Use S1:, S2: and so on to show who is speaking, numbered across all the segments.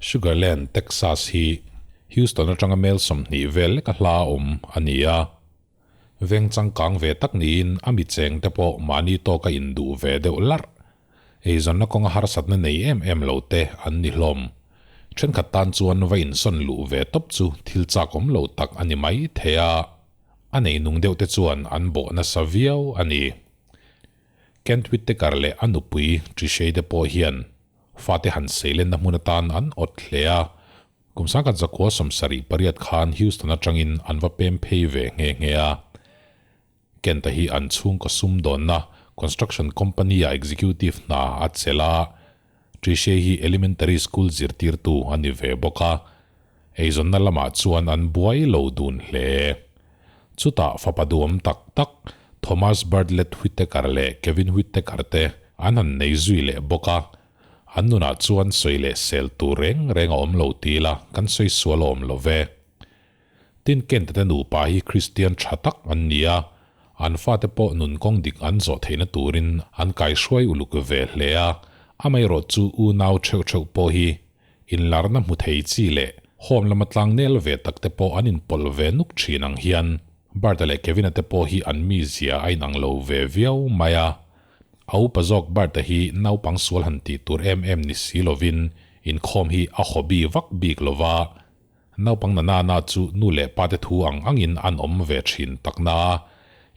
S1: Sugar Land, Texas hi Houston atanga mel 20 vel leka hla awm a ni a. Veng changkang ve tak niin a mi cheng te pawh mahni tawka induh ve deuh larh. Eizawnna kawnga harsatna nei em em lo te an ni hlawm. Thenkhat tan chuan va insawn luh ve tawp chu thil chak awm lo tak a ni mai thei a, a nei nung deuh te chuan an bawh nasa viau a ni. Kent Whittaker leh a nupui Trishei te pawh hian fate han seilenna hmun atan an awt hle a, kum 1978 khan Houston atangin an va pem phei ve nghe nghe a. Kent-a hi an chhungkaw sumdawnna construction company-ah executive hna a chelh a, Trishei hi elementary school zirtirtu a ni ve bawk a, eizawnna lamah chuan an buai lo dun hle. Chutah fapa duhawm tak tak Thomas Bartlett Whittaker leh Kevin Whittaker te an han nei zui leh bawk a, an nunah chuan sawi leh sel tur reng reng a awm lo ti ila kan sawi sual awm lo ve. Tin Kent te nupa hi Kristian tha tak an ni a, an fate pawh nun kawng dik an zawh theihna turin an kaihruai uluk ve hle a, amaherawhchu unau theuh theuh pawh hi inlarna hmu thei chi leh home lama tlang nel ve tak te pawh an inpawlh ve nuk thin ang hian Bart-a leh Kevin-a te pawh hi an mizia a inang lo ve viau mai a. A upa zawk Bart-a hi naupang sual han tih tur em em ni si lovin inkhawm hi a hobby vak bik lova, Naupang na nana chu nu leh pa te thu ang angin an awm ve thin tak na a,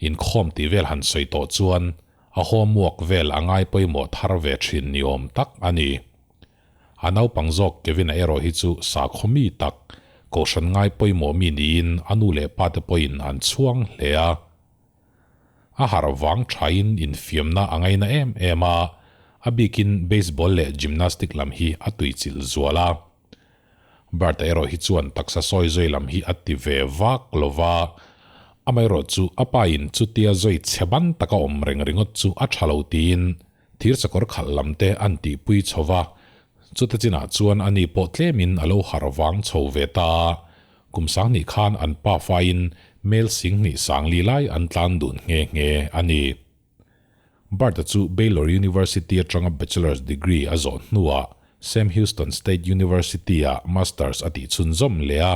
S1: inkhawm tih vel han sawi tawh chuan a homework vel a ngai pawimawh thar ve thin ni awm tak a ni. A naupang zawk Kevin-a erawh hi chu sakhaw mi tak, kohhran ngai pawimawh mi niin a nu leh pa te pawhin an chhuang hle a. A harh vang thain infiamna a ngaina em em a, a bikin baseball leh gymnastic lam hi a tuichilh zual a. Bert-a erawh hi chuan taksa sawi zawi lam hi a ti ve vak lo va, amaherawh chu a pa in chutia zawi chhe ban taka awm reng ringawt chu a tha lo tiin thir sakawr khalh lam te an tihpui chho va, chuta chinah chuan ani pawh tlemin a lo harh vang chho ve ta a, kum sanghnih khan an pa faiin mel singhnih sangli lai an tlan dun nghe nghe a ni. Bart-a chu Baylor University atanga Bachelor's degree a zawh hnuah Sam Houston State University-ah Masters a tih chhunzawm leh a,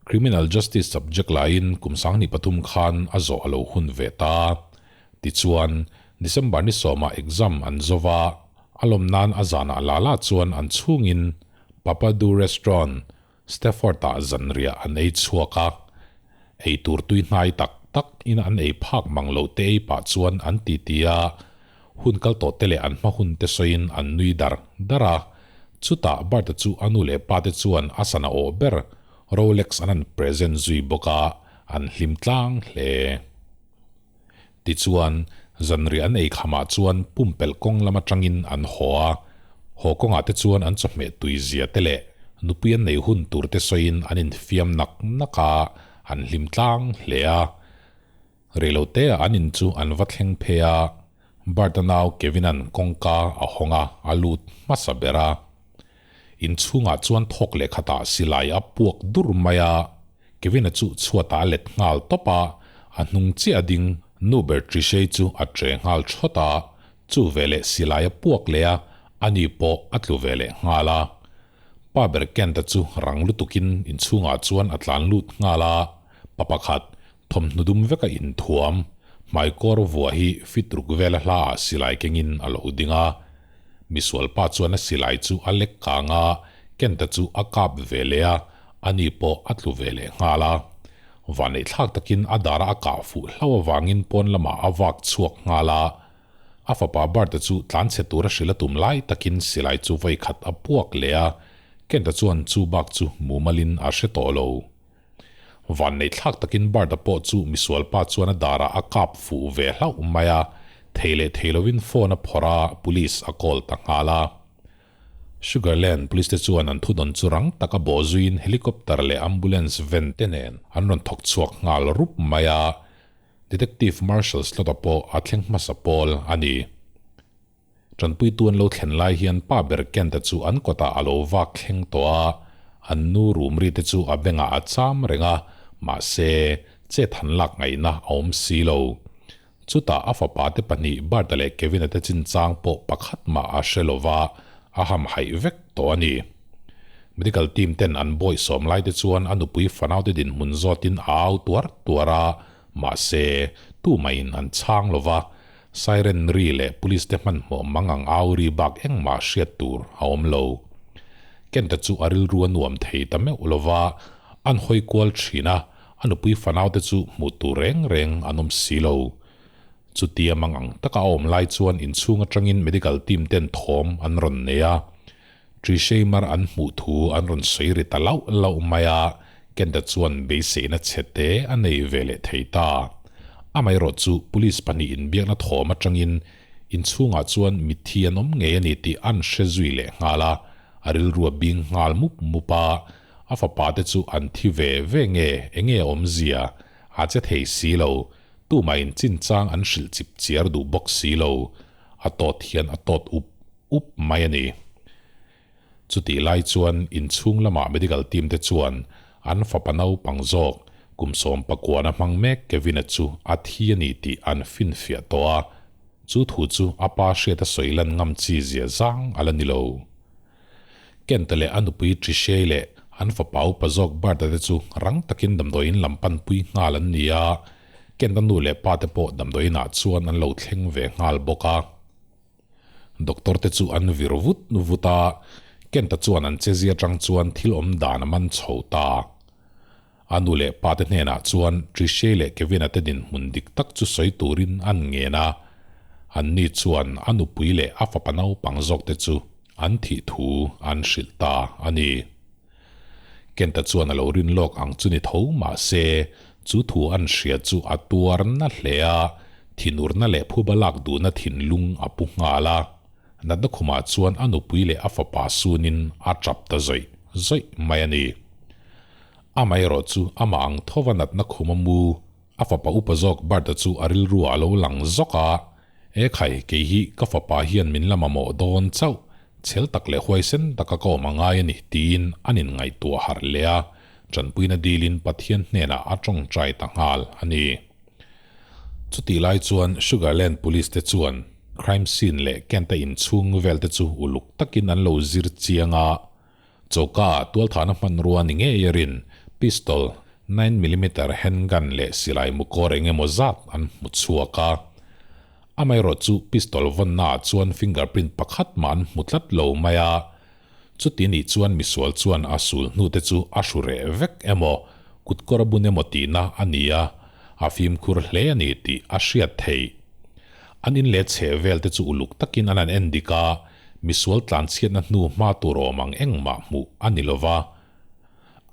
S1: Criminal Justice subject laiin kum 23 khan a zawh a lo hun ve ta. Tichuan, December ni sawmah exam an zo va, a lawm nan a zanah la la chuan an chhungin Papa Du Restaurant, Stafford-ah zanriah an ei chhuak a, ei tur tui hnai tak tak in an ei phak mang lo te ei pah chuan an ti ti a, hun kal tawh te leh an hma hun te sawiin an nui dar dar a. Chutah Bart-a chu a nu leh pa te chuan a sana awh ber Rolex an han present zui bawk a, an hlim tlang hle. Tichuan, zanriah an ei khamah chuan pumpelh kawng lam atangin an haw a, haw kawngah te chuan an chawhmeh tui zia te leh nupui an nei hun tur te sawiin an infiam nak nak a, an hlim tlang hle a. Reiloteah an in chu an va thleng phei a, Bart-a nau Kevin-a'n kawngka a hawng a, a lut hmasa ber a. Inchhungah chuan thawk leh khatah silai a puak dur mai a, Kevin-a chu chhuatah a let nghal tawp a, a hnung chiah a ding nu ber Trishei chu a tre nghal thawt a, chu veleh silai a puak leh a, ani pawh a tlu ve leh nghal a. Pa ber Kent-a chu rang lutukin inchhungah chuan a tlan lut nghal a, pa pakhat thawmhnaw dum veka inthuam, hmaikawr vuah hi fit ruk vela hlaah silai kengin a lo ding a. Misual pa chuan a silai chu a lek kang a, Kent-a chu a kap ve leh a, ani pawh a tlu ve leh nghal a. Vaneihthlak takin a dara a kah fuh hlauh avangin pawn lamah a vak chhuak nghal a. A fapa Bart-a chu tlanchhe tura hrilh a tum lai takin silai chu vawi khat a puak leh a, Kent-a chuan chu bak chu mumalin a hre tawh lo. Vanneihthlak takin Bart-a pawh chu misual pa chuan a darah a kap fuh ve hlauh mai a, thei leh thei lovin phone a phawrh a, police a call ta nghal a. Sugar Land Police te chuan an thudawn chu rang taka bawh zuiin helicopter leh ambulance van te nen an rawn thawk chhuak nghal rup mai a, Detective Marshal Slot-a pawh a thleng hmasa pawl a ni. Tanpuitu an lo thlen lai hian pa ber Kent-a chu an kawtah a lo vak thleng tawh a, an nu rum ri te chu a bengah a cham reng a, mahse, chet han lak ngaihna a awm si lo. Chutah a fapa te pahnih Bart-a leh Kevin-a te chinchang pawh pakhat mah a hre lo va, a hamhaih vek tawh a ni. Medical team ten an bawihsawm lai te chuan a nupui fanaute dinhmun zawtin a au tuar tuar a, mahse, tumaiin an chhang lo va, siren ri leh police te hmanhmawh mang ang au ri bak engmah hriat tur a awm lo. Kenta chu a rilru a nuam thei ta meuh lo va, an hawi kual thin a, a nupui fanaute chu hmuh tur reng reng an awm si lo. Chutia mang ang taka a awm lai chuan inchhung atangin medical team ten thawm an rawn nei a, Trishamer an hmuh thu an rawn sawi ri ta lauh lauh mai a, Kenta chuan beiseina chhe te a nei ve leh thei ta. Amaherawh chu police pahnih inbiakna thawm atangin inchhungah chuan mitthi an awm ngei a ni tih an hre zui leh nghal a, a rilru a bing nghal mup mup a, a fapa te chu an thi ve ve nge enge a awmzia a che thei si lo, tumah in chinchang an hrilh chip chiar duh bawk si lo, a tawt hian a tawt up up mai a ni. Chutih lai chuan inchhung lamah medical team te chuan an fapa naupang zawk kum sawmpakuana hmang mek Kevin-a chu a thi a ni tih an finfiah tawh a, chu thu chu a pa hriata sawi lan ngam chi zia zang a la ni lo. Kent-a leh a nupui Trishei leh an fapa upa zawk Bert-a te chu rang takin damdawiin lam panpui nghal an ni a, Kent-a nu leh pa te pawh damdawiinah chuan an lo thleng ve nghal bawk a. Doctor te chu an vir vut vut a, Kent-a chuan an chezia atang chuan thil awm dan a man chho ta. A nu leh pa te hnenah chuan Trishei leh Kevin-a te dinhmun dik tak chu sawi turin an ngen a, anni chuan a nupui leh a fapa naupang zawk te chu an thih thu an hrilh ta a ni. Kenta chuan a lo rin lawk ang chu ni tho mah se, chu thu an hria chu a tuar na hle a, thinurna leh phuba lak duhna thinlung a pu nghal a. Natna khumah chuan a nupui leh a fapa sunin a tap ta zawih zawih mai a ni. Amaherawh chu amah ang thova natna khum a mu, a fapa upa zawk Bert-a chu a rilru ah a lo lang zawk a, E khai, kei hi ka fapa hian min la mamawh dawn chauh, chhel tak leh huaisen taka ka awm a ngai a ni tiin an inngaihtuah harh leh a, tanpuina dilin Pathian hnenah a tawngtai ta nghal a ni. Chutih lai chuan Sugar Land Police te chuan crime scene leh Kent-a inchhung vel te chu uluk takin an lo zir chiang a, Choka ah tualthahna hmanrua ni ngei a rin, pistol, nine millimeter handgun leh silai mukawr eng emaw zat an hmu chhuak a. Amaherawh chu pistol vawnna ah chuan fingerprint pakhat mah an hmu tlat lo mai a. Chuti nih chuan misual chuan a sul hnu te chu a hru reh vek emaw, kutkawr a bun emaw tihna a ni a, a fimkhur hle a ni tih a hriat theih. An in leh chheh vel te chu uluk takin an han en dik a, Misual tlanchhiatna hnu hma tur awm ang engmah hmuh a ni lo va.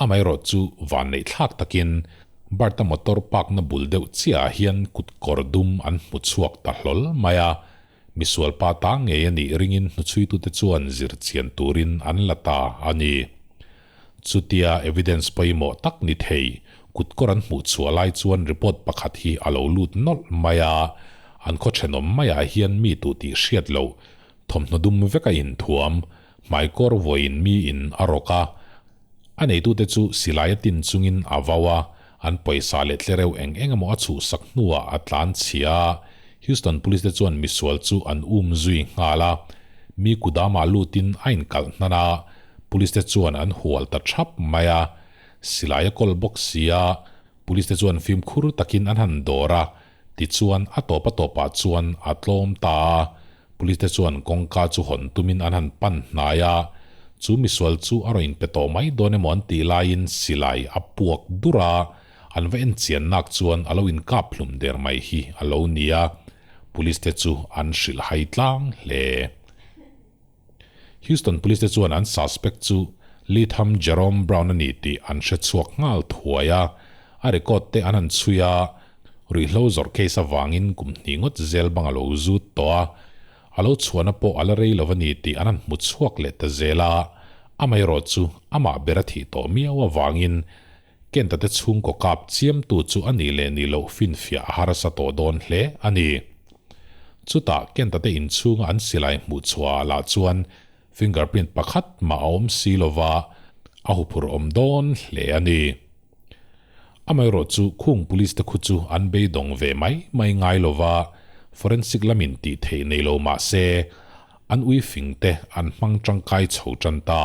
S1: Amaherawh chu vanneih thlak takin Bart-a motor park-na bul deuh chiahah hian kut kawr dum an hmu chhuak ta hlawl mai a. Misual pa ta ngei a nih ringin hnuchhuitute chuan zir chian turin an la ta a ni. Chutia evidence pawimawh tak ni thei kut kawr an hmuh chhuah lai chuan report pakhat hi a lo lut nawlh mai a, an khaw thenawm maiah hian mi tu tih hriat loh Thawmhnaw dum vek a inthuam, hmaikawr vawiin miin a rawk a, a neitute chu silai a tin chungin a vau a, an pawisa leh tlereuh eng eng emaw a chhuhsak hnuah a tlan chhia a, Houston Police te chuan misual chu an um zui nghal a, mi kudamah lutin a inkalh hnan a, Police te chuan an hual ta thap mai a, silai a kawl bawk si a, Police te chuan fimkhur takin an han dawr a, Tichuan, a tawp a tawpah chuan a tlawm ta a, police te chuan kawngka chu hawn tumin an han pan hnai a, chu misual chu a rawn inpe tawh mai dawn emaw an tih laiin silai a puak dur a, an va en chian nak chuan a lo inkap hlum der mai hi a lo ni a, police te chu an hrilh hai tlang hle. Houston Police te chuan an suspect chu Leatham Jerome Brown a ni tih an hre chhuak nghal thuai a, a record te an han chhui a, ruihhlo zawrh case avangin kum hnih ngawt zel bang a lo zut tawh a, a lo chhuahna pawh a la rei lo a ni tih an han hmu chhuak leh ta zel a, amaherawh chu amah ber a thih tawh miau avangin Kent-a te chhungkaw kap chiamtu chu a nih leh nih loh finfiah a harsa tawh dawn hle a ni. Chutah Kent-a te inchhunga an silai hmuh chhuahah lah chuan fingerprint pakhat mah a awm si lova, a huphurh awm dawn hle a ni. Amaherawh chu khung police te khu chu an beidawng ve mai mai ngai lova, forensic lamin tih theih nei lo mah se, an ui fing te an hmang tangkai chho tan ta.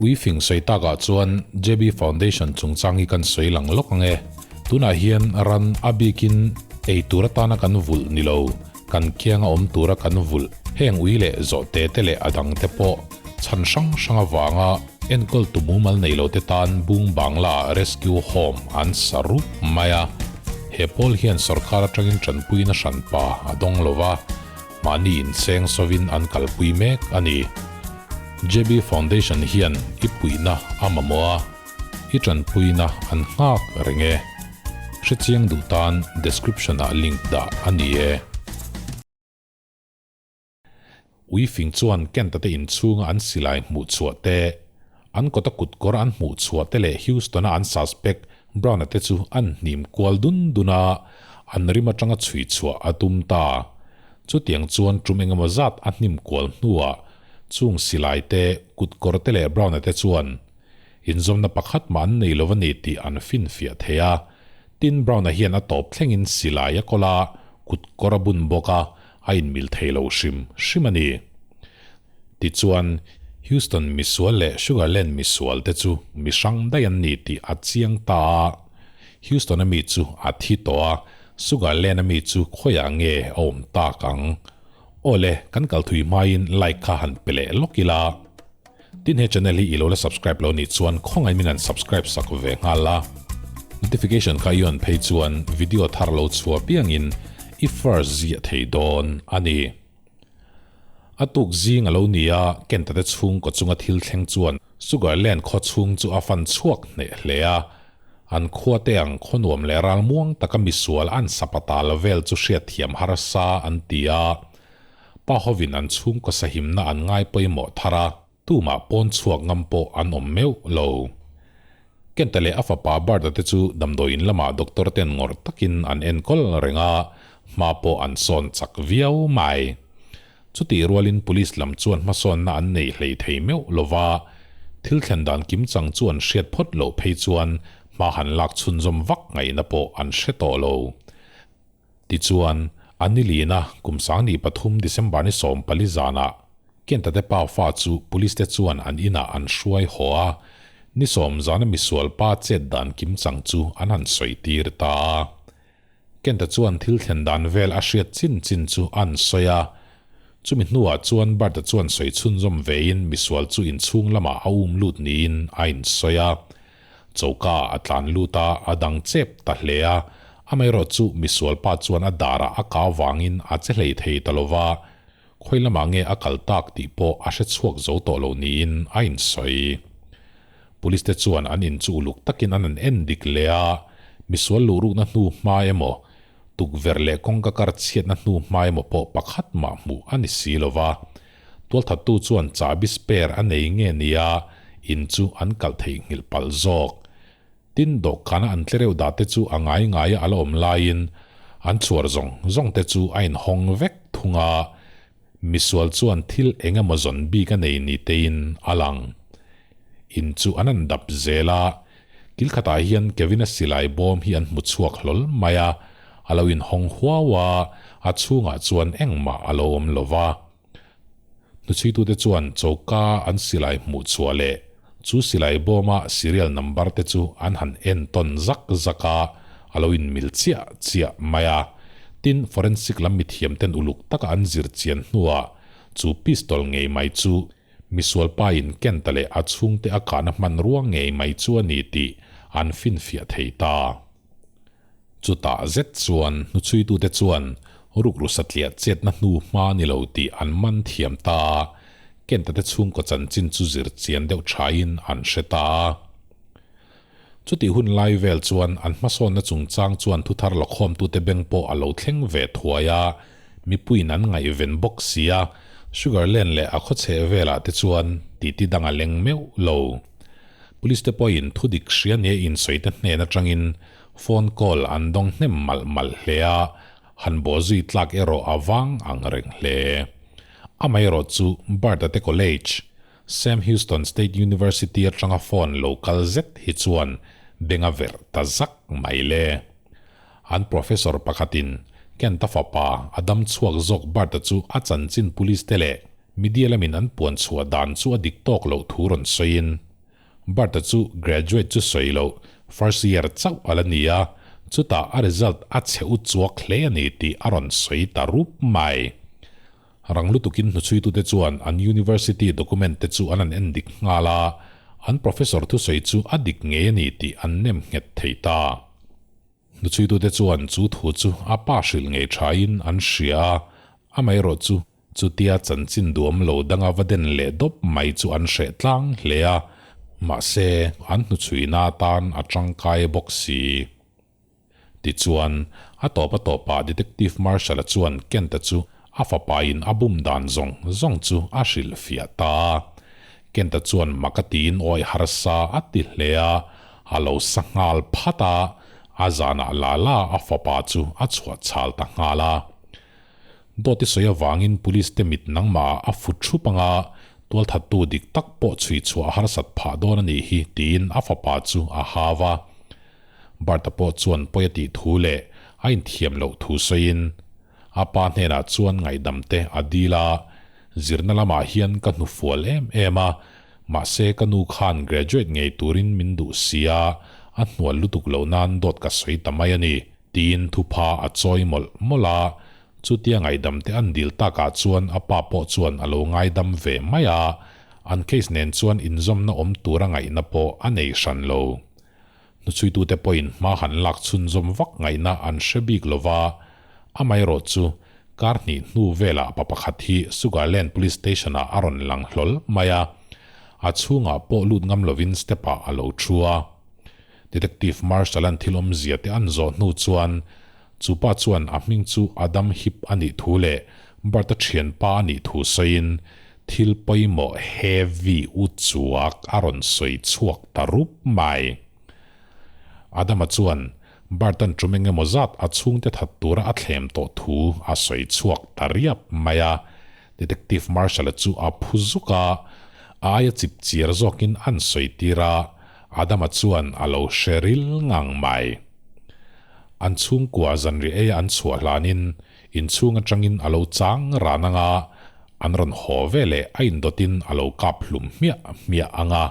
S1: Ui fing sawi takah chuan JB Foundation chungchang hi kan sawi lang lawk ang e. Tunah hian ran a bikin ei tur atana kan vulh ni lo, kan kianga awm tura kan vulh heng ui leh zawhte te leh a dangte pawh chhan hrang hrang avanga enkawl tu mumal nei lo te tan Bung Bangla Rescue Home an sa rup mai a. He pawl hian sorkar atangin tanpuina hranpa a dawng lo va. Mahni inseng sawin an kalpui mek a ni. JB Foundation hian i puihna a mamawh a, i tanpuina an nghak reng e. Hrechiang duh tan description ah link dah a ni e. Ui fing chuan Kent-a te inchhunga an silai hmuh chhuah te, an kawta kutkawr an hmuh chhuah te leh Houston-a an suspect Brown-a te chu an hnim kual dun dun a, an rim atanga chhui chhuah a tum ta. Chutiang chuan tum engemaw zat a hnim kual hnuah chung silai te, kutkawr te leh Brown-a te chuan inzawmna pakhat mah an nei lo a ni tih an finfiah thei a. Tin, Brown-a hian a tawp thlengin silai a kawl a, kutkawr a bun bawk a, a inmil thei lo hrim hrim a ni. Tichuan, Houston misual leh Sugar Land misual te chu mi hrang daih an ni tih a chiang ta a. Houston-a mi chu a thi tawh a, Sugar Land-a mi chu khawiah nge a awm tak ang? Aw le, kan kal thui hmain like kha han pe leh lawk ila. Tin he channel hi i lo la subscribe lo nih chuan khawngaih min han subscribe sak ve nghal la. Notification kha i on phei chuan video thar lo chhuah piangin i first ziah thei dawn a ni. A tuk zing a lo ni a, Kenta te chhungkaw chunga thil thleng chuan Sugar Land khaw chhung chu a fan chhuak hneh hle a. An khua te ang khaw nuam leh ral muang taka misual an sapatal vel chu hriatthiam harsa an ti a. Pa hovin an chhungkaw sahimna an ngai pawimawh thar a, tumah pawn chhuak ngam pawh an awm meuh lo. Kenta leh a fapa Bertha te chu damdawiin lamah doctor ten ngawrh takin an enkawl reng a, hma pawh an sawn chak viau mai. Chutih rualin police lam chuan hmasawnna an nei hlei thei meuh lo va, thil thlen dan kimchang chu an hriat phawt loh phei chuan hma han lak chhunzawm vak ngaihna pawh an hre tawh lo. Tichuan, a ni lina kum sangni pathum December ni 14 zanah Kenta te pa fa chu police te chuan an inah an hruai haw a, ni sawm zana misual pa chet dan kimchang chu an han sawi tir ta a. Kenta chuan thil thlen dan vel a hriat chin chin chu an sawi a, chumi hnuah chuan Bertha chuan sawi chhunzawm vein misual chu inchhung lamah a um lut niin a insawi a. Choka a tlan lut a, a dang chep ta hle a. Amaherawh chu misual pa chuan a darah a kau vangin a che hlei thei ta lo va, khawi lamah nge a kal tak tih pawh a hre chhuak zo tawh lo niin a insawi. Police te chuan an in chu uluk takin an han en dik leh a, misual luhrukna hnu hma emaw, tukverh leh kawngka kar chhiatna hnu hma emaw pawh pakhat mah hmuh a ni si lo va. Tualthattu chuan chahbi spare a nei nge nia in chu an kalh theihnghilh palh zawk. Tin, dawhkana an tlereuh dah te chu a ngai ngaia a la awm laiin an chhuar zawng zawng te chu a inhawng vek thung a, misual chuan thil eng emaw zawn bik a nei ni tein a lang. In chu an han dap zel a, kil khatah hian Kevin-a silai bawm hi an hmu chhuak hlawl mai a, a lo inhawng huau a, a chhungah chuan engmah a lo awm lo va. Hnuchhuitute chuan choka an silai hmuh chhuah leh chu silai bawma serial number te chu an han en tawn zak zak a, a lo inmil chiah chiah mai a. Tin, forensic lam mithiam ten uluk taka an zir chian hnuah chu pistol ngei mai chu misual pa in Kent-a leh a chhungte a kahna hmanrua ngei mai chu a ni tih an finfiah thei ta. Chutah zet chuan hnuchhuitute chuan rukru satliah chetna hnu hma ni lo tih an man thiam ta a, Kenta te chhungkaw chanchin chu zir chian deuh thain an hre ta a. Chutih hun lai vel chuan an hmasawnna chungchang chuan thuthar lakhawmtute beng pawh a lo thleng ve thuai a, mipuiin an ngaihven bawk si a, Sugar Land leh a khawchheh velah te chuan titi dang a leng meuh lo. Police te pawhin thudik hria nia insawi te hnen atangin phone call an dawng hnem malh malh hle a, han bawh zui tlak erawh a vang ang reng hle. Amaherawh chu Bertha te college, Sam Houston State University atanga phone lo kal zet hi chuan beng a verh ta zak mai le. An professor pakhatin Kent-a fapa a dam chhuak zawk Bertha chu a chanchin police te leh media lamin an puan chhuah dan chu a dik tawk loh thu rawn sawiin. Bart-a chu graduate chu sawi loh, first year chauh a la ni a, chutah a result a chhe u chuak hle a ni tih a rawn sawi ta rup mai. Rang lutukin hnuchhuitute chuan an university document te chu an han en dik nghal a, an professor thusawi chu a dik ngei a ni tih an nem nghet thei ta. Hnuchhuitute chuan chu thu chu a pa hrilh ngei thain an hria a, amaherawh chu chutia chanchin duam lo danga va den leh dawp mai chu an hreh tlang hle a, mahse an hnuchhuina atan a tangkai bawk si. Tichuan, a tawp a tawpah Detective Marshall-a chuan Kent-a chu a fapain a bum dan zawng zawng chu a hrilhfiah ta a. Kent-a chuan mak a tiin awi harsa a ti hle a, a lo sa nghal phat a, a zanah la la a fapa chu a chhuah chhal ta nghal a. Dawt i sawi avangin police te mit nangmah ah a fut thup anga tualthattu dik tak pawh chhui chhuah a harsat phah dawn a nih hi tiin a fapa chu a hau a. Bart-a pawh chuan pawi a tih thu leh a inthiam loh thu sawiin a pa hnenah chuan ngaihdam te a dil a, Zirna lamah hian ka hnufual em em a, mahse ka nu khan graduate ngei turin min duh si a, a hnual lutuk loh nan dawt ka sawi ta mai a ni, tiin thupha a chawi mawlh mawlh a. Chutia ngaihdam te an dil takah chuan a pa pawh chuan a lo ngaidam ve mai a, an case nen chuan inzawmna awm tura ngaihna pawh a nei hran lo. Hnuchhuitute pawhin hma han lak chhunzawm vak ngaihna an hre bik lo va, amaherawh chu kar hnih hnu velah pa pakhat hi Sugarland Police Station-ah a rawn lang hlawl mai a, a chhungah pawh lut ngam lovin step-ah a lo thu a. Detective Marshall-a'n thil awmzia te an zawh hnu chuan chu pa chuan a hming chu Adam Hip a nih thu leh Bart-a thianpa a nih thu sawiin thil pawimawh heavy u chuak a rawn sawi chhuak ta rup mai. Adama chuan Bart-a'n tum eng emaw zat a chhungte that tura a thlem tawh thu a sawi chhuak ta riap mai a. Detective Marshall-a chu a phu zuk a, a aia chip chiar zawkin an sawi tir a, Adama chuan a lo hre ril ngang mai. An chhungkua zanriah eia an chhuah hlanin Inchhung atangin a lo chang ran ang a, an rawn haw ve leh a indawtin a lo kap hlum hmiah hmiah ang a.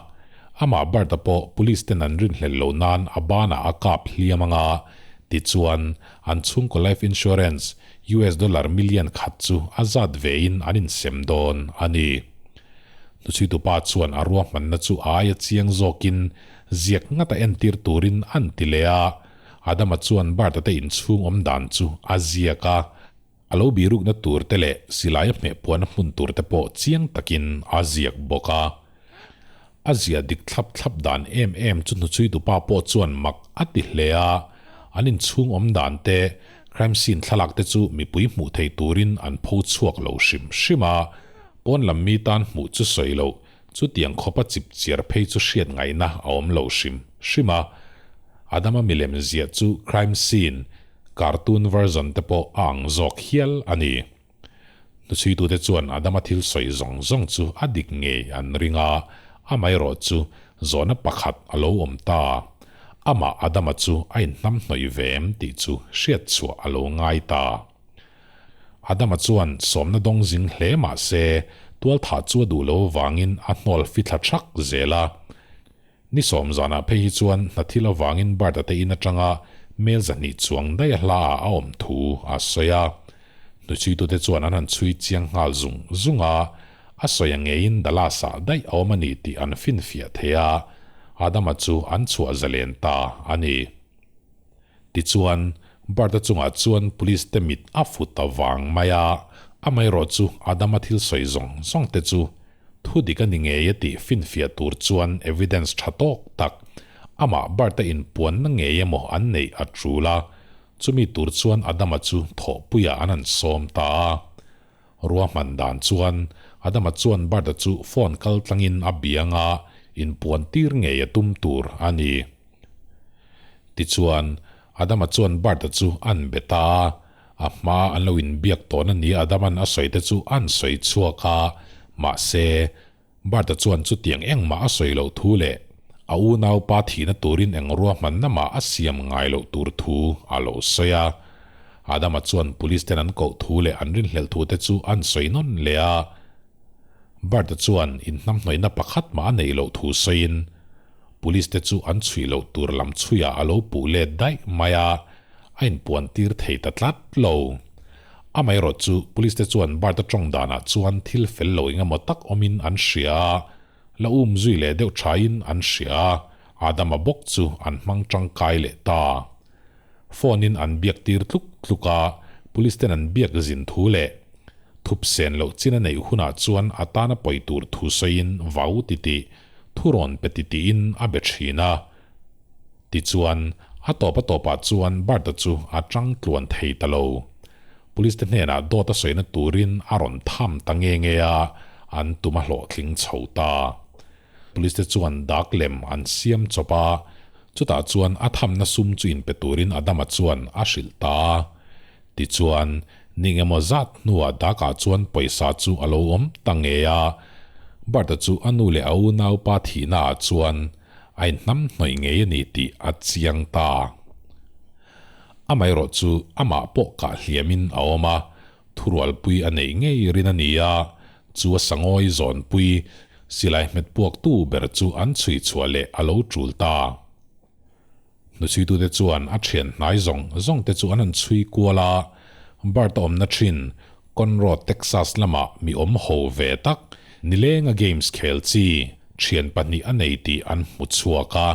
S1: Amah Bart-a pawh police ten an rinhlelh loh nan a banah a kap hliam ang a, tichuan an chhungkaw life insurance US dollar million khat chu a zat vein an insem dawn a ni. Hnuchhuitupa chuan a ruahmanna chu a aia chiang zawkin ziak ngata entir turin an ti leh a. Adama chuan Bart-a te inchhung awm dan chu a ziak a, a lo birukna tur te leh silai a hmeh puanna hmun tur te pawh chiang takin a ziak bawk a. A ziah dik thlap thlap dan em em chu hnuchhuitupa pawh chuan mak a ti hle a, an inchhung awm dan te, crime scene thlalak te chu mipui hmuh thei turin an pho chhuak lo hrim hrim a, pawn lam mi tan hmuh chu sawi loh Chutiang khawpa chip chiar phei chu hriat ngaihna a awm lo hrim hrim a, Adama milem ziah chu crime scene, cartoon version te pawh a ang zawk hial a ni. Hnuchhuitute chuan Adama thil sawi zawng zawng chu a dik ngei an ring a, amaherawh chu zawhna pakhat a lo awm ta. Amah Adama chu a inhnamhnawih ve em tih chu hriat chhuah a lo ngai ta. Adama chuan sawmna dawng zing hle mah se, tualthah chu a duh lo avangin a hnawl fithla thak zel a. Ni sawm zanah phei hi chuan hna thil avangin Bart-a te in atanga mel zahnih chuang daih a hla ah a awm thu a sawi a. Hnuchhuitute chuan an han chhui chiang nghal zung zung a, a sawi a ngeiin Dallas-ah daih a awm a ni tih an finfiah thei a, Adama chu an chhuah zalen ta a ni. Tichuan, Bart-a chungah chuan police te mit a fu ta vang mai a, amaherawh chu Adama thil sawi zawng zawng te chu thu dik a ni ngei a tih finfiah tur chuan evidence tha tawk tak amah Bart-a inpuanna ngei emaw an neih a tul a, chumi tur chuan Adama chu thawhpuiah an han sawm ta a. Ruahman dan chuan Adama chuan Bart-a chu phone kal tlangin a biang a, inpuan tir ngei a tum tur a ni. Tichuan, Adama chuan Bart-a chu an be ta a, a hma an lo inbiak tawn a nia Adaman a sawi te chu an sawi chhuak a, mahse, Bart-a chuan chutiang engmah a sawi loh thu leh a unaupa thihna turin eng ruahmanna mah a siam ngai loh tur thu a lo sawi a. Adama chuan police ten an koh thu leh an rinhlelh thu te chu an sawi nawn leh a. Bart-a chuan inhnamhnawihna pakhat mah a neih loh thu sawiin. Police te chu an chhui loh tur lam chhuiah a lo puh let daih mai a, a inpuan tir thei ta tlat lo. Amaherawh chu Police te chuan Bart-a tawng danah chuan thil fel lo engemaw tak awmin an hria a, la um zui leh deuh thain an hria a, Adama bawk chu an hmang tangkai leh ta. Phone in an biak tir tluk tluk a, Police ten an biak zin thu leh thup sen loh chin a neih hunah chuan a tana pawi tur thu sawiin vau titih thu rawn pe titiin a be thin a. Tichuan, a tawp a tawpah chuan Bart-a chu a tang tluan thei ta lo. Police te hnenah dawt a sawina turin a rawn tham ta nge nge a, an tum a hlawhtling chho ta. Police te chuan dak lem an siam chawp a, chutah chuan a thamna sum chu inpe turin Adama chuan a hrilh ta a. Tichuan, ni engemaw zat hnuah dakah chuan pawisa chu a lo awm ta ngei a, Bart-a chu a nu leh a unaupa thihnaah chuan a inhnamhnawih ngei a ni tih a chiang ta. Amaherawh chu amah pawh kah hliamin a awm a, Thurualpui a neih ngei rin a ni a, chu a sangawi zawnpui silai hmet puaktu ber chu an chhui chhuah leh a lo tul ta. Hnuchhuitute chuan a thian hnai zawng zawng te chu an han chhui kual a, Bart a awmna thin Conroe, Texas lamah mi awm ho ve tak nilenga games khel chi thian pahnih a nei tih an hmu chhuak a.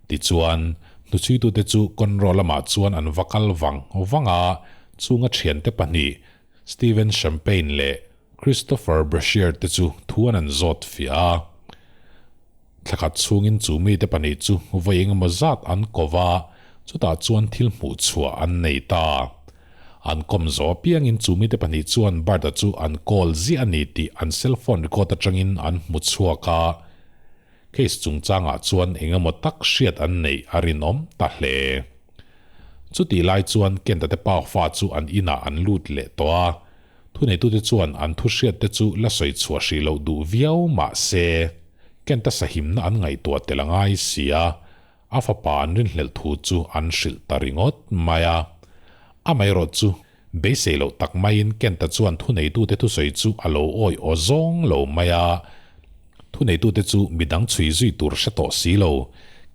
S1: Tichuan, hnuchhuitute chu Conroe lamah chuan an va kal vang vang a, chunga thiante pahnih, Steven Champagne leh Christopher Brashear te chu thu an an zawt fiah a. Thlakhat chhungin chu mite pahnih chu vawi engemaw zat an ko va, chutah chuan thil hmuh chhuah an nei ta. An kawm zawh apiangin chu mite pahnih chuan Bart-a chu an call ziah a ni tih an cellphone record atangin an hmu chhuak a. Case chungchangah chuan engemaw tak hriat an neih a rinawm ta hle. Chutih lai chuan Kenta te pa fa chu an inah an lut leh tawh a, thuneitute chuan an thu hriat te chu la sawi chhuah hrih loh duh viau mah se, Kenta sahimna an ngaihtuah tel a ngai si a, a fapa an rinhlelh thu chu an hrilh ta ringawt mai a. Amaherawh chu beisei loh tak maiin Kenta chuan thuneitute thusawi chu a lo awih aw zawng lo mai a, thuneitute chu midang chhui zui tur hre tawh si lo,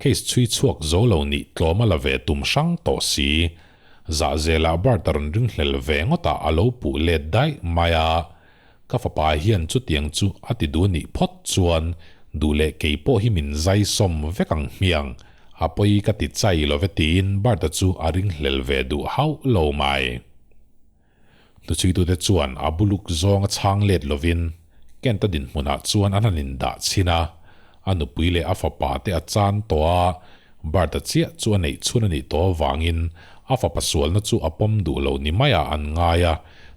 S1: case chhui chhuak zo lo nih tlawm a la ve tum hrang tawh si. Zahzelah Bart a rawn ringhlel ve ngawtah a lo puh let daih mai a, Ka fapa hian chutiang chu a ti duh nih phawt chuan duh leh kei pawh hi min zai sawm vek ang hmiang, a pawi ka ti chai lo ve tiin Bart-a chu a ringhlel ve duh hauh lo mai. Hnuchhuitute chuan a buluk zawng a chhang let lovin Kent-a dinhmunah chuan an han indah chhin a, a nupui leh a fapa te a chan tawh a, Bart-a chiah chu a neih chhun a nih tawh avangin a fapa sualna chu a pawm duh lo ni maiah an ngai a,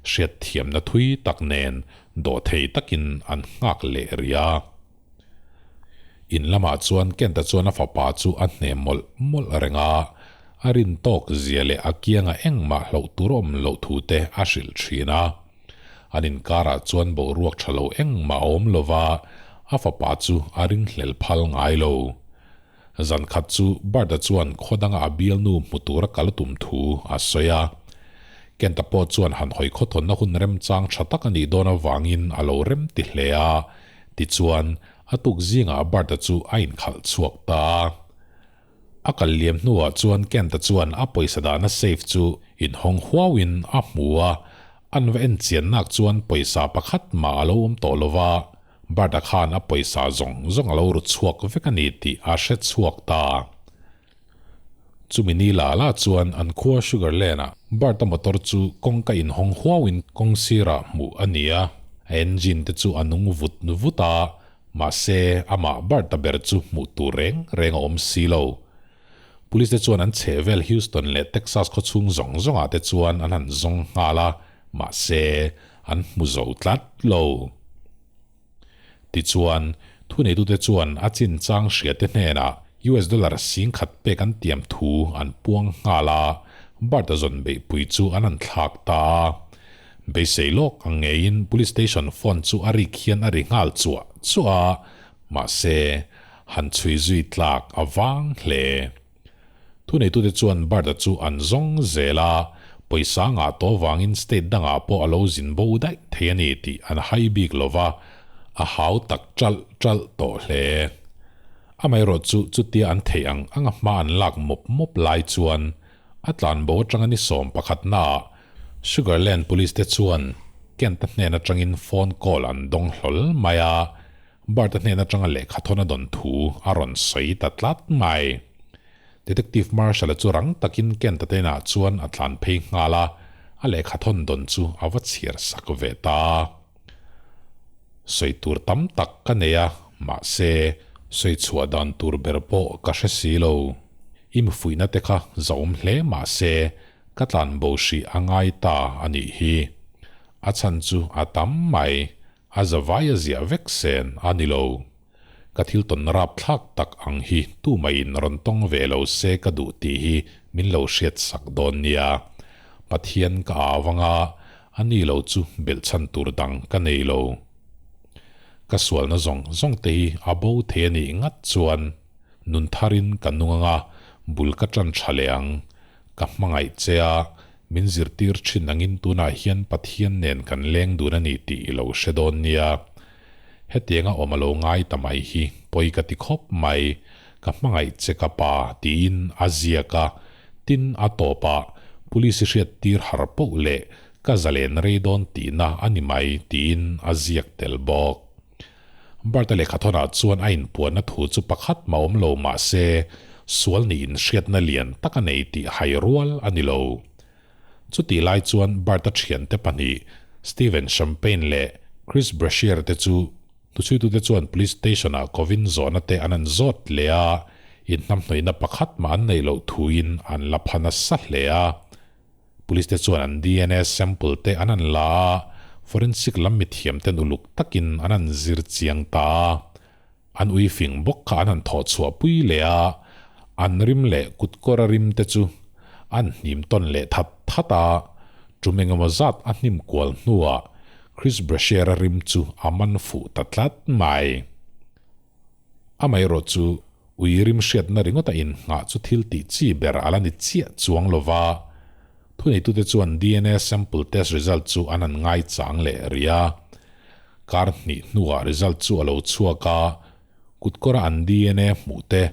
S1: hriatthiamna thui tak nen dawhthei takin an nghak leh rih a. In lamah chuan Kent-a chuan a fapa chu a hne mawlh mawlh reng a, a rin tawk zia leh a kianga engmah hloh tur awm loh thu te a hrilh thin a. An inkarah chuan boruak tha lo engmah a awm lo va, a fapa chu a ringhlel phal ngai lo. Zan khat chu Bart-a chuan khaw danga a bialnu hmu tura kal a tum thu a sawi a. Kent-a pawh chuan han hawi khawthawnna hun remchang tha tak a nih dawn avangin a lo rem ti hle a. Tichuan, a tuk zingah Bart-a chu a inkhalh chhuak ta a. A kal liam hnuah chuan Kent-a chuan a pawisa dahna safe chu inhawng huauin a hmu a, an va en chiannak chuan pawisa pakhat mah a lo awm tawh lo va. Bart-a khan a pawisa zawng zawng a lo ru chhuak vek a ni tih a hre chhuak ta. Chumi ni la la chuan an khua Sugar Land-ah Bart-a motor chu kawngka inhawng huauin kawng sirah hmuh a ni a, a engine te chu a nung vut vut a, mahse amah Bart-a ber chu hmuh tur reng reng a awm si lo. Police te chuan an chhehvel Houston leh Texas khawchhung zawng zawngah te chuan an han zawng nghal a, mahse an hmu zo tlat lo. Tichuan, thuneitute chuan a chinchang hriate hnenah US dollar singkhat pek an tiam thu an puang nghal a, Bart-a zawn beihpui chu an han thlak ta a. Beisei lawk ang ngeiin police station phone chu a rik hian a ri nghal chuah chuah a, mahse, han chhui zui tlak a vang hle. Thuneitute chuan Bart-a chu an zawng zel a, pawisa ngah tawh vangin state dangah pawh a lo zin bo daih thei a ni tih an hai bik lo va, a hau tak ṭalh ṭalh tawh hle. Amaherawhchu chutia an theih ang anga hma an lak mawp mawp lai chuan a tlanbo atanga ni sawm pakhatnaah Sugar Land Police te chuan Kent-a hnen atangin phone call an dawng hlawl mai a, Bart-a hnen atanga lehkha thawn a dawn thu a rawn sawi ta tlat mai. Detective Marshall-a chu rang takin Kent-a te inah chuan a tlan phei nghal a, a lehkha thawn dawn chu a va chhiar sak ve ta. Sawi tur tam tak ka nei a, mahse, sawi chhuah dan tur ber pawh ka hre si lo. I mifuihna te kha zahawm hle mahse, ka tlan bo hrih a ngai ta a nih hi. A chhan chu a tam mai, a zavai a ziah vek sen a ni lo. Ka thil tawn rapthlak tak ang hi tumaiin rawn tawng ve lo se ka duh tih hi min lo hriat sak dawn nia. Pathian ka au anga a ni lo chu belhchhan tur dang ka nei lo. Ka sualna zawng zawng te hi a bo thei a nih ngat chuan nun tharin ka nung anga bul ka tan tha leh ang. Ka hmangaih che a, min zirtir thin angin tunah hian Pathian nen kan leng dun a ni tih i lo hre dawn nia. Hetianga awm a lo ngai ta mai hi pawi ka ti khawp mai, ka hmangaih che ka pa tiin a ziak a, tin a tawpah Police i hriat tir har poh leh ka zalen rei dawn tihna a ni mai tiin a ziak tel bawk. Bart-a lehkhathawnah chuan a inpuanna thu chu pakhat mah awm lo mah se sual niin hriatna lian tak a nei tih hai rual a ni lo. Chutih lai chuan Bart-a thiante pahnih Steven Champagne leh Chris Brashear te chu hnuchhuitute chuan Police Station-ah kovin zawhna te an an zawt leh a, inhnamhnawihna pakhat mah an neih loh thuin an la pha nasa hle a. Police te chuan an DNA sample te an an la a, forensic lam mithiam ten uluk takin an an zir chiang ta a. An ui fing bawk kha an han thawh chhuah pui leh a, an rim leh kutkawra rim te chu an hnim tawn leh that that a, tum engemaw zat a hnim kual hnuah Chris Brashear-a rim chu a man fuh ta tlat mai. Amaherawh chu ui rim hriatna ringawta innghah chu thil tih chi ber a la ni chiah chuang lo va, thuneitute chuan DNA sample test result chu an han ngaichang leh rih a. Kar hnih hnuah result chu a lo chhuak a, kutkawra an DNA hmuh te,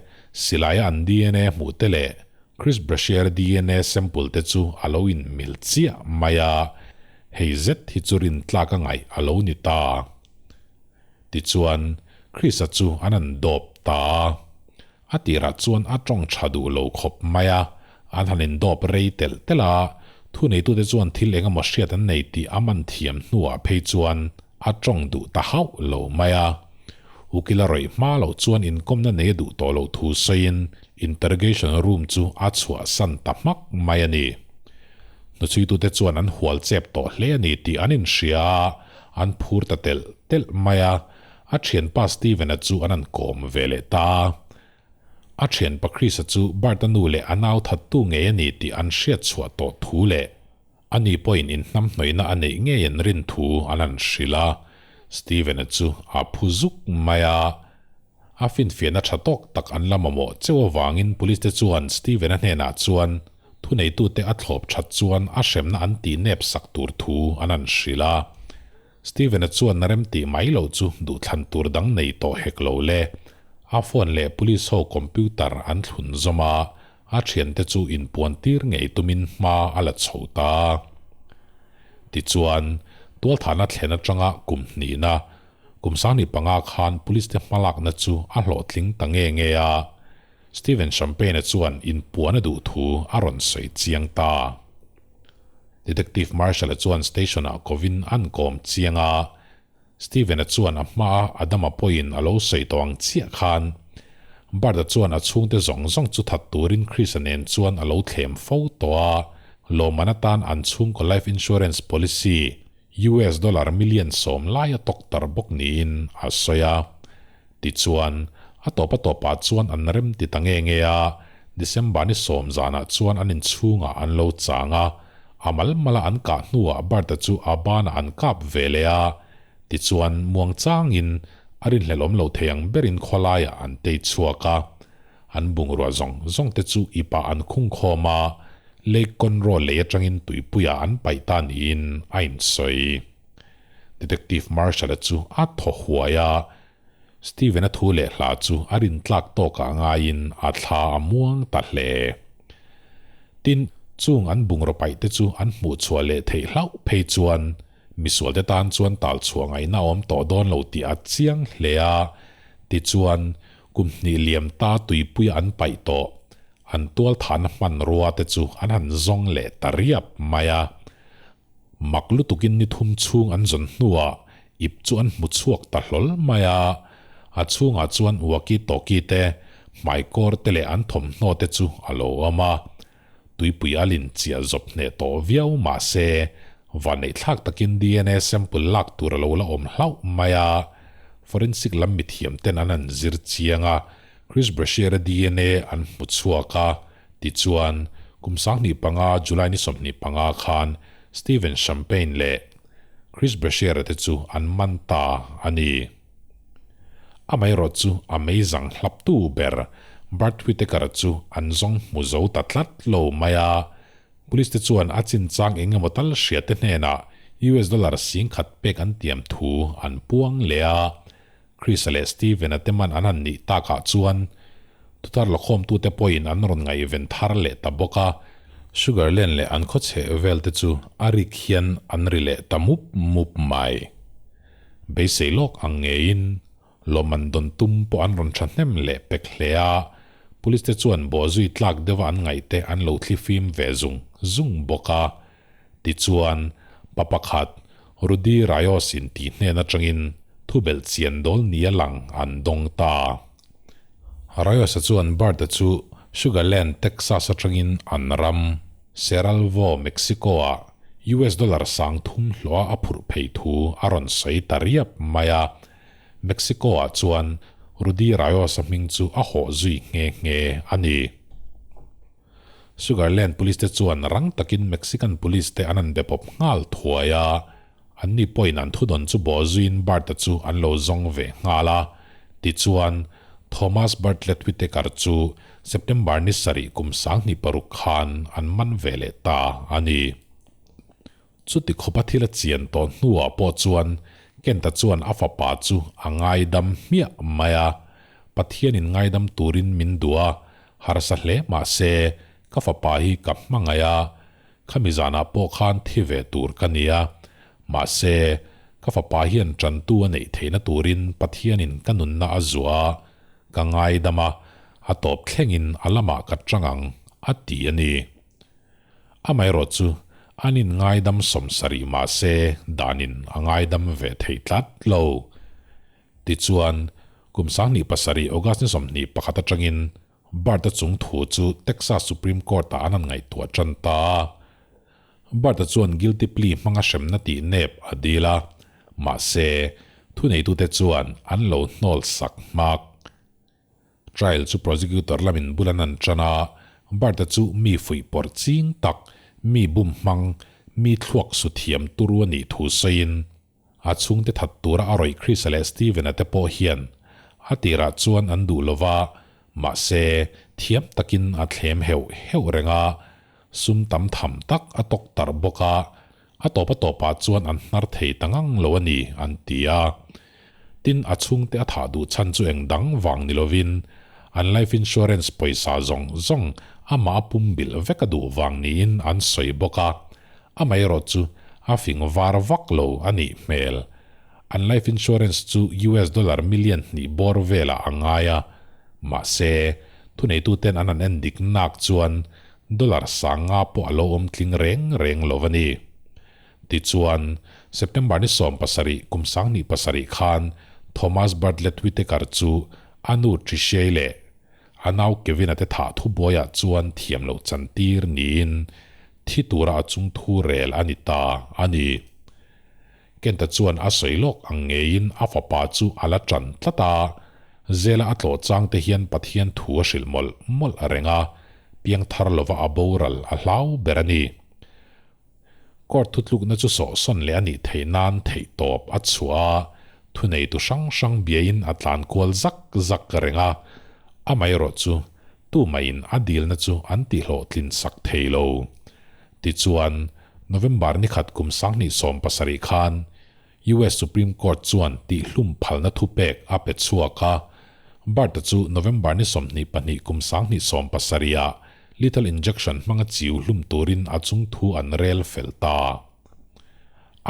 S1: silaia an DNA hmuh te leh Chris Brashear DNA sample te chu a lo inmil chiah mai a, hei zet hi chu rintlak a ngaih a lo ni ta. Tichuan, Chris-a chu an han dawp ta a, a tirah chuan a tawng tha duh lo khawp mai a, an han indawp rei telh telh a, thuneitute chuan thil eng emaw hriat an nei tih a man thiam hnuah phei chuan a tawng duh ta hauh lo mai a. Ukil a rawih hma loh chuan inkawmna nei a duh tawh loh thu sawiin interrogation room chu a chhuahsan ta hmak mai a ni. Hnuchhuitute chuan an hual chep tawh hle a ni tih an inhria a, an phur ta telh telh mai a, a thianpa Steven-a chu an han kawm ve leh ta a. A thianpa Chris-a chu Bart-a nu leh a nau thattu ngei a ni tih an hriat chhuah tawh thu leh ani pawhin inhnamhnawihna a neih ngei an rin thu an han hrilh a. Steven-a chu a phu zuk mai a. A finfiahna tha tawk tak an la mamawh cheu avangin Police te chuan Steven-a hnenah chuan thuneitute a thlawp that chuan a hremna an tih nep sak tur thu an han hrilh a. Steven-a chuan rem tih mai loh chu duhthlan tur dang nei tawh hek lo le. A phone leh police ho computer an thlun zawm a, a thiante chu inpuan tir ngei tumin hma a la chho ta. Tichuan, tualthahna thlen atanga kum hnihna, kum 15 khan police te hmalakna chu a hlawhtling ta nge nge a. Steven Champagne-a chuan inpuan a duh thu a rawn sawi chiang ta. Detective Marshall-a chuan station-ah kovin an kawm chiang a, Steven-a chuan a hmaa Adama pawhin a lo sawi tawh ang chiah khan Bart-a chuan a chhungte zawng zawng chu that turin Chris-a nen chuan a lo thlem fo tawh a, lawmman atan an chhungkaw life insurance policy US dollar million 10 lai a tawk tar bawk niin a sawi a. Tichuan, a tawp a tawpah chuan an rem ti ta nge nge a, December ni 10 zanah chuan an inchhungah an lo chang a, a mal mala an kah hnuah Bart-a chu a banah an kap ve leh a, tichuan muang changin a rinhlelawm lo thei ang berin khawlaiah an tei chhuak a. An bungrua zawng zawng te chu ipah an khung khawm a, Lake Conroe lei atangin tuipuiah an paih ta niin a insawi. Detective Marshall-a chu a thaw huai a. Steven-a thu leh hla chu a rintlak tawkah ngaiin a thla a muang ta hle. Tin, chung an bungraw paih te chu an hmuh chhuah leh theih hlauh phei chuan misualte tan chuan tal chhuah ngaihna a awm tawh dawn lo tih a chiang hle a, tichuan kum hnih liam ta tuipuia an paih tawh an tualthahna hmanrua te chu an han zawng leh ta riap mai a. Mak lutukin ni thum chhung an zawn hnuah ip chu an hmu chhuak ta hlawl mai a, a chhungah chuan walkie talkie te, hmaikawr te leh an thawmhnaw te chu a lo awm a. Tuipui a lin chiah zawp hneh tawh viau mah se, vanneihthlak takin DNA sample lak tur a lo la awm hlauh mai a. Forensic lam mithiam ten an han zir chiang a, Chris Brashear-a DNA an hmu chhuak a, Tichuan, kum 2005 July ni 25 khan Steven Champagne leh Chris Brashear-a te chu an man ta a ni. Amaherawh chu a meizang hlaptu ber Bart Whitaker-a chu an zawng hmu zo ta tlat lo mai a. Police te chuan a chinchang eng emaw tal hriate hnenah US dollar 10,000 pek an tiam thu an puang leh a. Chris-a leh Steven-a te man an han nih takah chuan tutar lakhawmtute pawhin an rawn ngaihven thar leh ta bawk a, Sugar Land leh an khaw chheh vel te chu a rik hian an ri leh ta mup mup mai. Beisei lawk ang ngeiin lawmman dawn tum pawh an rawn thahnem leh pek hle a, Police te chuan bawhzui tlak deuha an ngaihte an lo thlifim ve zung zung bawk a. Tichuan, pa pakhat, Rudy Rayos in tih hnen atangin thubelh chian dawl nia lang an dawng ta. Rayos-a chuan Bart-a chu Sugar Land, Texas atangin an ram, Cerralvo, Mexico-ah US dollar 3000 hlawha a phurh phei thu a rawn sawi ta riap mai a. Mexico-ah chuan Rudy Rayos-a hming chu a hawh zui nghe nghe a ni. Sugar Land Police te chuan rang takin Mexican Police te an han be pawp nghal thuai a, anni pawhin an thudawn chu bawhzuiin Bart-a chu an lo zawng ve nghal a. Tichuan, Thomas Bartlett Whitaker chu September ni sarih kum 2006 khan an man ve leh ta a ni. Chuti khawpa thil a chian tawh hnuah pawh chuan Kent-a chuan a fapa chu a ngaidam hmiah mai a, Pathianin ngaidam turin min duh a, harsa hle mah se ka fapa hi ka hmangaih a, khami zanah pawh khan thi ve tur ka ni a, mahse ka fapa hian tantu a neih theihna turin Pathianin ka nunna a zuah a, ka ngaidam a, a tawp thlengin a lamah ka tang ang, a ti a ni. Amaherawh chu an inngaidam 70 mah se danin a ngaidam ve thei tlat lo. Tichuan, kum 2007 August ni 21 atangin Bart-a chung thu chu Texas Supreme Court-ah an han ngaihtuah tan ta a. Bart-a chuan guilty plea hmanga hremna tih nep a dil a, mahse, thuneitute chuan an lo hnawl sak hmak. Trial chu prosecutor lamin bul an han tan a, Bart-a chu mi fuih pawrh ching tak, mi bum hmang, mi thluak su thiam turu a nih thu sawiin, a chhungte that tura a rawih Chris-a leh Steven-a te pawh hian a tirah chuan an duh lova, mahse thiam takin a thlem heuh heuh reng a, sum tam tham tak a tawk tarh bawk a, A tawp a tawpah chuan an hnar thei ta ngang lo a ni, an ti a. Tin, a chhungte a thah duh chhan chu eng dang vang ni lovin an life insurance pawisa zawng zawng amah a pumbilh vek a duh vang niin an sawi bawk a. Amaherawh chu a fing var vak lo a nih hmel. An life insurance chu US dollar million hnih bawr velah a ngai a. Mahse, thuneituten an han endik nak chuan Dollar 5000 pawh a lo awm tling reng reng lo a ni. Tichuan, September ni 17 kum 2007 khan Thomas Bartlett Whitaker chu a nu Trishei leh a nau Kevin-a te thah thubuaiah chuan thiam loh chantir niin thi tura a chung thu rel a ni ta a ni. Kenta chuan a sawi lawk ang ngeiin a fapa chu a la tan tlat a, Zela a tlawh chang te hian Pathian thu a hrilh mawlh mawlh a reng a, piangthar lova a boral a hlau ber a ni. Court thutlukna chu sawhsawn leh a nih theih nan theihtawp a chhuah a, thuneitu hrang hrang biain a tlan kual zak zak reng a, amaherawh chu tumaiin a dilna chu an tihlawhtlin sak thei lo. Tichuan, November ni khat kum 2017 khan US Supreme Court chuan tihhlum phalna thupek a pe chhuak a, Bart-a chu November ni 22 kum 2017 ah lethal injection hmanga chiu hlum turin a chungthu an rel fel ta.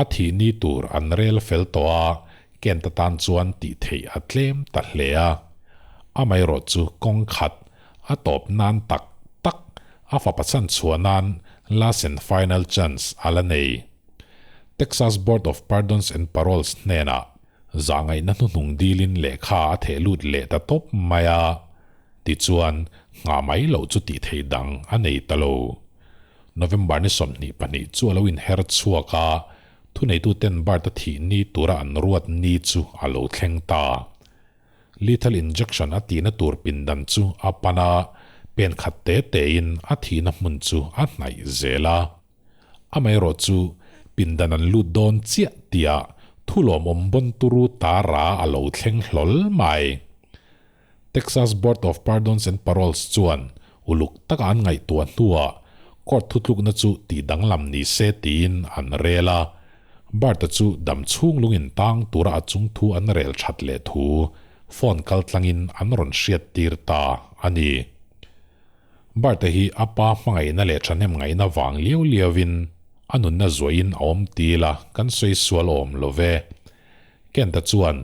S1: A thih ni tur an rel fel tawh a, Kent atan chuan tih theih a tlem ta hle a. Amaherawh chu kawng khat a tawp nan tak tak a fapa chhan chhuah nan last and final chance a la nei. Texas Board of Pardons and Paroles hnenah zahngaihna hnuhnung dilin lehkha a theh lut leh ta tawp mai a, tichuan nghah mai loh chu tih theih dang a nei ta lo. November ni 22 chu a lo inher chhuak a, thuneituten Bart-a thih ni tura an ruat ni chu a lo thleng ta. Lethal injection a tihna tur pindan chu a pan a, pen khat te tein a thihna hmun chu a hnaih zel a. Amaherawh chu pindan an lut dawn chiah tihah thulawmawm bawn turu tara a lo thleng hlawl mai. Texas Board of Pardons and Paroles chuan uluk taka an ngaihtuah hnuah court thutlukna chu tih danglam ni se tiin an rel a. Bart-a chu dam chhung lungin tang tura a chung thu an rel that leh thu phone kal tlangin an rawn hriat tir ta a ni. Bart-a hi a pa hmangaihna leh thahnem ngaihna vang liau liauin a nunna zuahin a awm til a, kan sawi sual awm lo ve. Kent-a chuan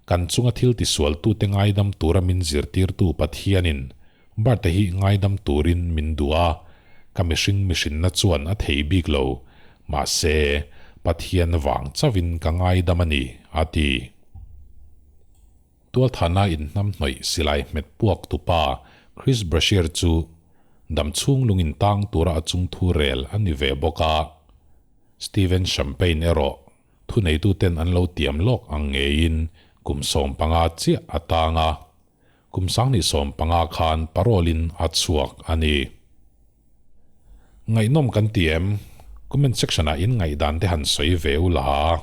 S1: kan chunga thil tisualtute ngaidam tura min zirtirtu Pathianin Bart-a hi ngaidam turin min duh a, ka mihring mihrinna chuan a thei bik lo, mahse, Pathian vang chauhin ka ngaidam a ni, a ti. Tualthana inhnamhnawih silai hmet puak tupa Chris Brashear chu damchhung lungin tang tura a chungthu rel a ni ve bawk a, Steven Champagne erawh Thuneituten an lo tiam lawk ang ngeiin kum 15 chiah a tang a, kum 2015 khan parole-in a chhuak a ni. Ngaihnawm kan ti em? Comment section-ah in ngaihdan te han sawi ve u la.